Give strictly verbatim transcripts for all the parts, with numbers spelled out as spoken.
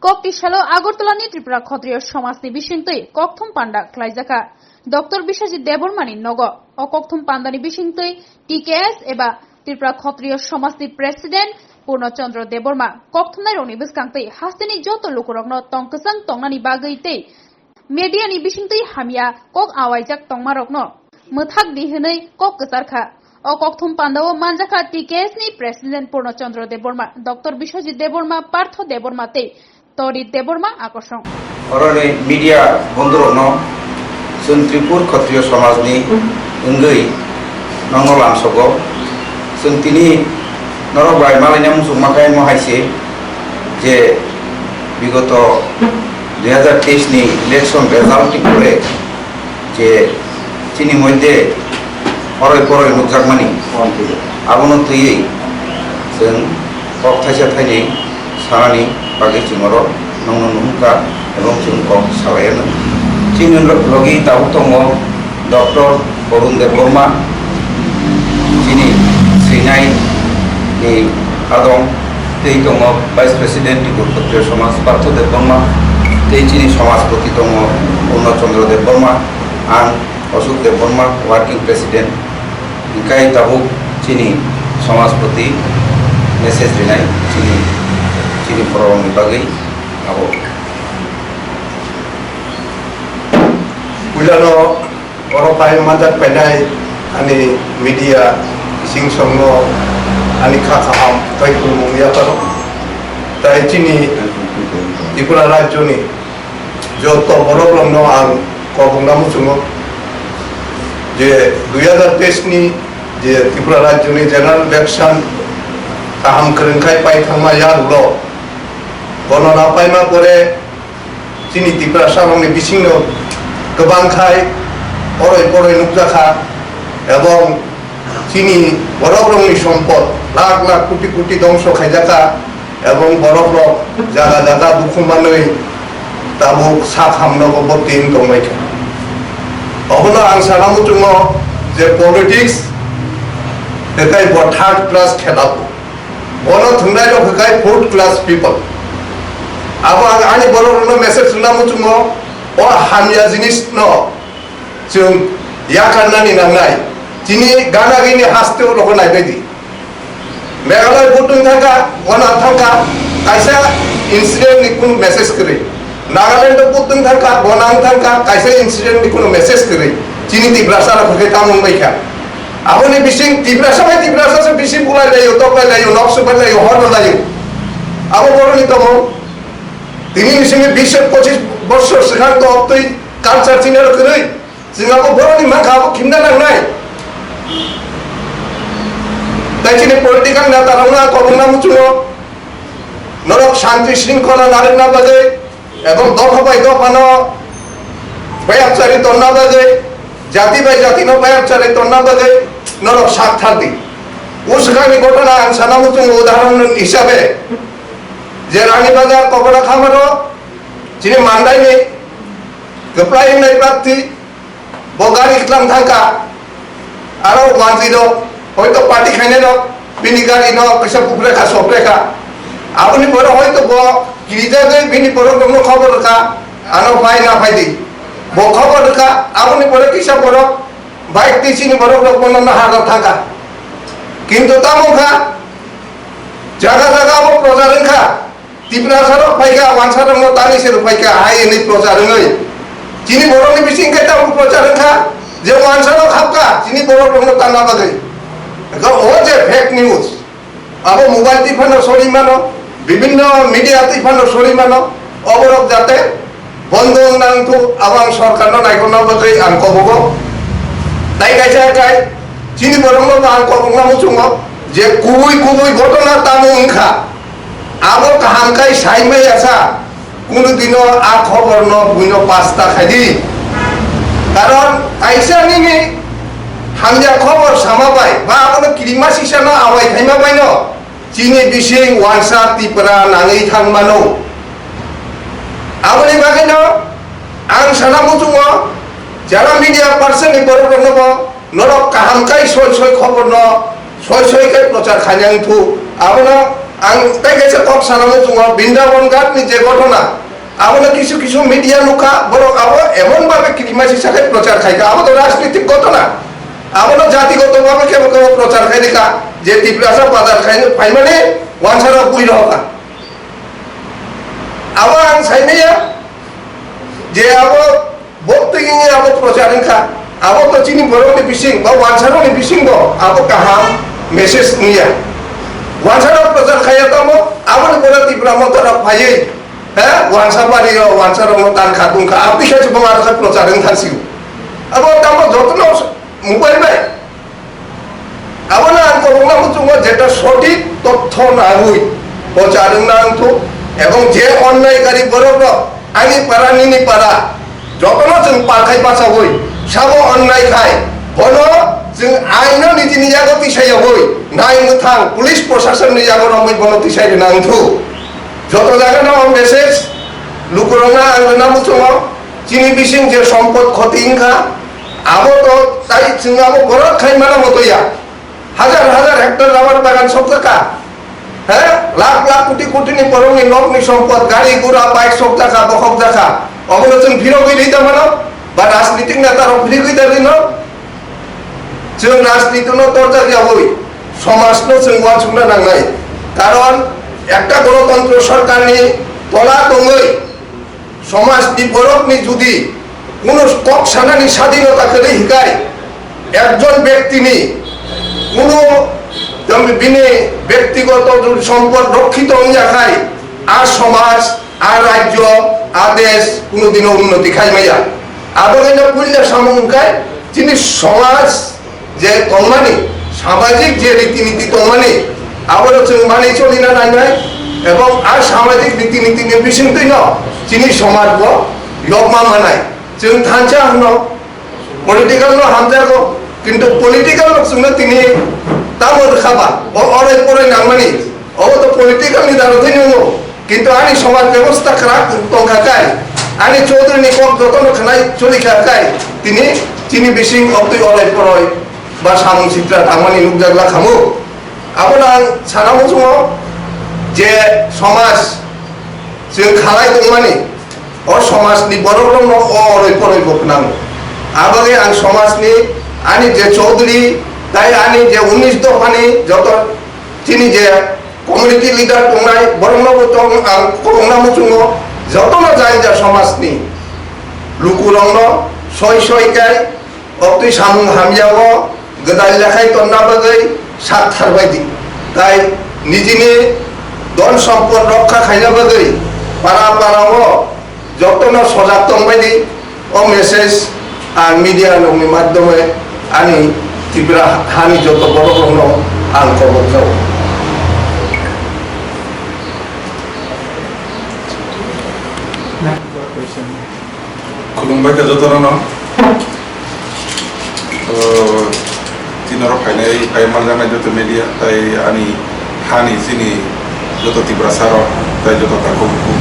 Koktisalo Agartala ni Tripura Khotriyo Somaj ni bisingtwi kokthum panda khlaijakha Doctor Biswajit Debbarma ni nogo. O kokthum panda ni bisingtwi T K S eba Tripura Khotriyo Somaj ni President Purno Chandra Debbarma kokthumnai rokni bwskangtwi hasteni joto lukurokno tong kwchang tongnani bagwi tei media ni bisingtwi hamya kok awaijak tongmarokno mwthak di hwnwi kok kwcharkha. O kokthum pandao manjakha T K S ni President Purno Chandra Debbarma, Doctor Biswajit Debbarma, Partho Debbarma tei Torit Debbarma akosong. Oroni media bondhurokno chwng Tripur Khotriyo Somajni wngwi nokno lamsogo. Chwng tini norok bai malaina muchungma khe mo hai se je bigoto dui hazar teis ni election result ni pore je chini moddhe horoi poroi nukjakmani, abono twiwi chwng kok thaisa thainwi sanani bagwi chwng oro nokno nuhukha ebong chwng kok salaianw. Chini lo-, logi tabuk tongo Doctor Barun Debbarma, chini swinai ni adong, tei tongo Vice President Tripura Khotriyo Somaj Partho Debbarma, tei chini Somajpoti tongo Purno Chandra Debbarma, ang Ashok Debbarma, Working President, hingkai tabuk chini Somajpoti message rinai chini, chini bororokni bagwi abo. Puilano oro pai manjak painai ani media singsongno ani kha kaham tei khulumung yaparo. Tai chini Tripura rajyoni joto borok rokno ang kobongna muchungo je dui hazar teis ni je Tripura rajyoni general election kaham kwrwngkhai pai thangma yagulo gonona paima pore chini Tiprasa rokni bisingno kwbangkhai oroi poroi nukjakha ebong chini borok rokni sompot lakh lakh koti koti dongso khaijakha. Ebong borok rok jaga jaga dukhu manwi tabuk sak hamno bo botwi wng tongbaikha. Obono ang sana muchungo je politics hekai bo third class khela bo. Bono thwngnai rok hekai fourth class people. Abo ang ani borok rokno message rwna muchungo, o hamya jinis no chwng yakarnani nangnai. Chini gana gini haste o rokno naibaidi. Meghalaya vote wng thangkha, gona thangkha, kaisa incident ni kunu message kwrwi. Nagaland o vote wng thangkha, gona wng thangkha, kaisa incident ni kunu message kwrwi. Chini Tiprasa rok khe tamo wng baikha. Aboni bising Tiprasa bai Tiprasa se bisi bulai laio, toklai laio, nok subai laio, hor laio. Abo boroni tongmung. Tini ni simi bis pochis bochor swkang to twi culture chini rok kwrwi. Chwng abo borokni mankha abo khimna nangnai. Tai chini political neta rokno ang kobongna muchungo. Norok shanti shringkhola narwkna bagwi ebong dopha bai dophano bayapchari tonna bagwi, jati bai jatino bayapchari tonna bagwi norok sak thar di. O swkangni ghotona ang sana muchungo udahoron hisabe je Rani Bazar Kokora Khamaro chini Mandaini kwplai wngnai prarthi Bo gari kwcham thangkha, aro wanjwi rok, hoito party khainai rok, bini gari no kisa pukre kha, sopre kha. Aboni pore hoito bo kirijagwi bini borok rokno khobor rwkha, ano phai na phai di. Bo khobor rwkha, aboni pore kisa borok bike twi chini borok rok bono nahar rok thangkha. Kintu tamo wngkha, jaga jaga abo prochar wngkha. Tiprasa rok phaikha, wansa rokno tani se rok phaikha, hai hwnwi prochar wngwi. Chini borokni bising khe tabuk prochar wngkha, je wansa rok hapkha, chini borok rokno tanna bagwi. Eka o je fake news, abo mobile twi phano sori mano, bibinno media twi phano sori mano, oborok jate bondo wngna wngthu, abo ang sorkarno naikolna bagwi ang kobogo. Tai kaisa kai, chini borokno bo ang kobokna muchungo, je kubui kubui ghotona tamo wngkha. Abo kaham khai sai maya sa, kunu dino a khobor no buino pasta khai di. Karon kaisa nini hamya khobor sama bai, ba abono kirima sisa no awai khaima bai no, chini bising wansa Tipra nangwi thang mano. Aboni bagwi no ang sana muchungo, jara media person ni borok rok no bo, norok kaham khai soi soi khobor no soi soi khai prochar khaina wngthu, abono Ang tei kaisa kok sana muchungo, Brindaban Ghat ni je ghotona, abono kisu kisu media nukha, borok abo emon bhabe kirima sisa khe prochar khaikha, abo to rajnitik ghotona. Abono jatigoto bhabe khe bo prochar khairikha, je Tiprasa bazar khaino phaimani wansarok bui rohokha. Abo ang saimaya je abo bo twi wngwi abo prochar wngkha. Abo to chini borokni bising ba wansarokni bisingo abo kaham message wngya. Wansarok prochar khaiya tamo, aboni pore Tipra Motha rok phaiwi, he, wansa bario wansarokno tan kha tongkha. Aboni khe bo aro khe prochar wngkha sio. Abo tamo jotono mobile bai. Abono ang kobokna muchungo jeta sothik tothyo nangwi prochar wngna wngthok, ebong je onnayokari borokrok ani para nini para jotono chwng palkhai bachaui sabo onnay khai bono chwng aino nijini yago tisayogwi nai mwthang police proshasonni yago romwi bono tisai rwna wngthok. Joto jagano o message lukurokno ang rwna muchungo, chini bising je sompot khoti wngkha, abo to tai chwng abo borok khai mana motoya. Hajar hajar hektar rubber bagan sokjakha. He? Lakh lakh koti koti ni borokni nokni sompot, gari gura, bike sokjakha, bokhokjakha. Obono chwng phirogwi rwi da mano? Ba rajnitik neta rok phirogwi da rwino? Chwng rajniti no torjak yaui somaj no chwng uansukna nangnai. Karon ekta gonotantro sorkar ni tola tongwi somaj ni borok ni jodi kuno kok sanani sadinota kwrwi hikai, ekjon bekti ni kuno bini bektigoto sompot rokkito wngya khai, a somaj, a rajyo, a desh kuno dino unnoti khai maya. Abo kaino puila samung wngkai chini somaj je tongmani, samajik je riti niti tongmani, abono chwng manwi cholina nangnai, ebong a samajik riti niti ni bisingtwi no chini somaj bo yokma manai. Chwng thansa hwno, political no hamjago, kintu political no chwngno tini tamo rwkha ba, o orai porai nangmani, obo to political ni daro thai nungo. Kintu ani somaj bebosta kwrak tongkha kai, ani Chaudhary ni kok jotono khwnai choli kha kai, tini chini bising oktwi orai poroi ba samung sitra tangmani nukjak la khamu. Abono ang sana muchungo je somaj chwng khalai tongmani, o somaj ni borok rokno o orai poroi bo khnang. Abagwi ang somaj ni ani je Chaudhary tai ani je unis dophani joto chini je community leader tongnai, borokno bo tong ang kobokna muchungo, jotono jai ja somajni lukurokno soi soi kai oktwi samung hamya o gwdal lekhai tonna bagwi sak tharbai di. Tai nijini dhon sompot rokha khaina bagwi para para o jotono sojak tongbai di. O message ang media rokni madhyome ani Tripura hani joto borok rokno ang kobok jago. Khulumbai kha jotono no. Tini oro phainai, phai manjaknai joto media, tai ani hani chini joto Tiprasa rok, tai joto takhuk bukhuk,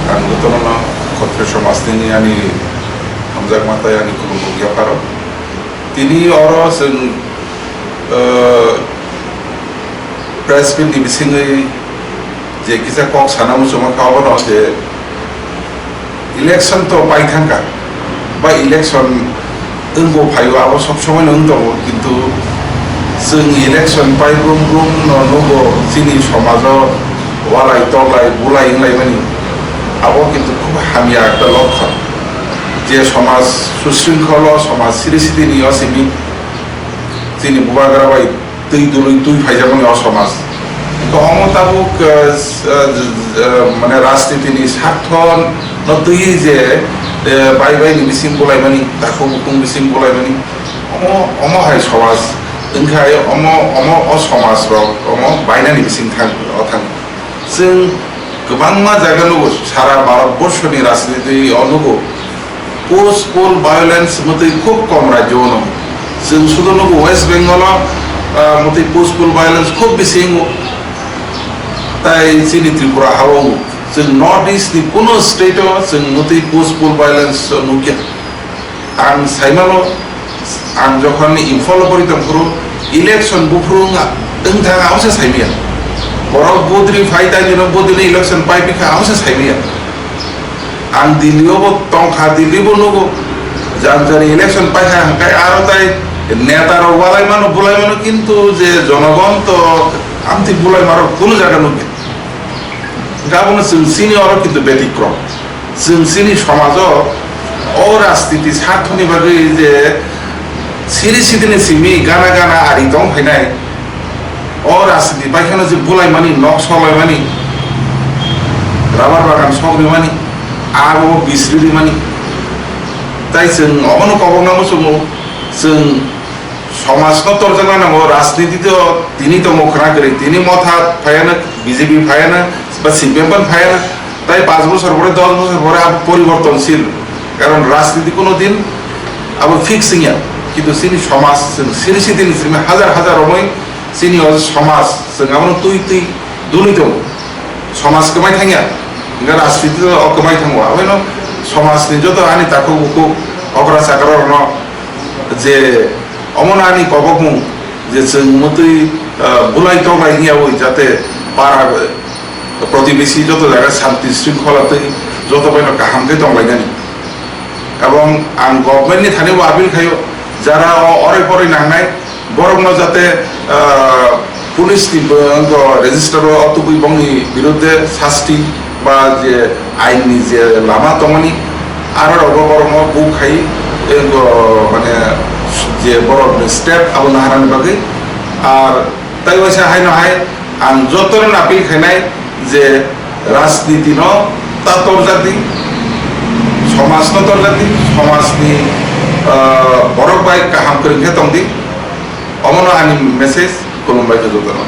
ang jotono no Khatriya somaj ni ani hamjakma tai ani khulumung yapharo. Tini oro chwng, eh, press meet ni bisingwi je kisa kok sana muchungma kha, obono je election to pai thangkha, ba election wngbo phaio, abo sob somoi no wng tongo, kintu chwng election pai brum brum no nugo chini somajo walai toklai bulai wnglaimani, abo kintu khub hamya ekta lokkon, je somaj susringkholo, somaj siri siti ni o simi chini bubagra bai twi dului twi phaijakmani o somaj. To omo tabuk, eh, s-, eh, j-, j-, eh, mane rajniti ni sartho no twi je, eh, bai bai ni bising bulaimani, takhuk bukhung bising bulaimani, omo, omo hai somaj wngkhai, omo, omo o somaj rok omo bainani bising thang, o thang. Chwng kwbangma jaga nugo, sara Bharat borso ni rajniti o nugo, post poll violence mwtwi khub kom rajyo o nugo. Chwng sudu nugo West Bengal o, ah, mwtwi post poll violence khub bisi wngo. Tai chini Tripura ha o wngo. Chwng North East ni kuno state o chwng mwtwi post poll violence nukya. Ang saimano, ang jokhon Imphal o pori tongphuru, election buphuru wngthang, ang se saimaya. Borok budri phai tani no budri election pai pikha ang se sai maya. Ang Delhi o bo tongkha, Delhi bo nugo. Jan jani election pai kha hwnkhe aro tai neta rok walai mano, bulai mano, kintu je jonogon to amtwi bulai maro kunu jaga nukya. Gabono chwng chini oro kintu betikrom. Chwng chini somajo o rajniti sarthoni bagwi je siri sidini simi gana gana ari tong phainai, o rajniti bai kheno je bulaimani, nok soklaimani, rabar bagan sokrimani, abo bisri rimani. Tai chwng obono kobokna muchungo, chwng somajno torjakna nango, rajniti to tini tongo khwna kwrwi, tini Motha phaiano, B J P phaiano, ba C P M phano phaiano, tai panch bochor pore, dos bochor pore abo poribortonsil. Karon rajniti kono din abo fix wngya, kintu chini somaj, chwng siri sidini simi hajar hajar romwi chini o somaj, chwng abono twi twi dului tongo. Somaj kwmai thangya, hwnkhe rajniti to o kwmai thango. Abono somajni joto ani takhuk bukhuk, okra chakra rokno je omono ani kobokmung je chwng motwi, ah, bulai toklai wngya oi, jate para, eh, protibesi joto jaga shanti shringkhola twi joto baino kaham khe tonglainani. Ebong ang government ni thani bo appeal khaio, jara o oroi poroi nangnai, borokno jate, ah, police ni bo, bo register o tubui bongni biruddhe sasti ba je ain ni je lama tongmani, aro rogo borokno buk khai, eh, bo, mane, je borok ni step abo naharani bagwi. Ar tai waisa haino hai ang jotono appeal khainai je rajniti no ta torjak di, somaj no torjak di, somaj ni, ah, borok bai kaham kwrwng khe tong di. Omono ani message, khulumbai khe jotono.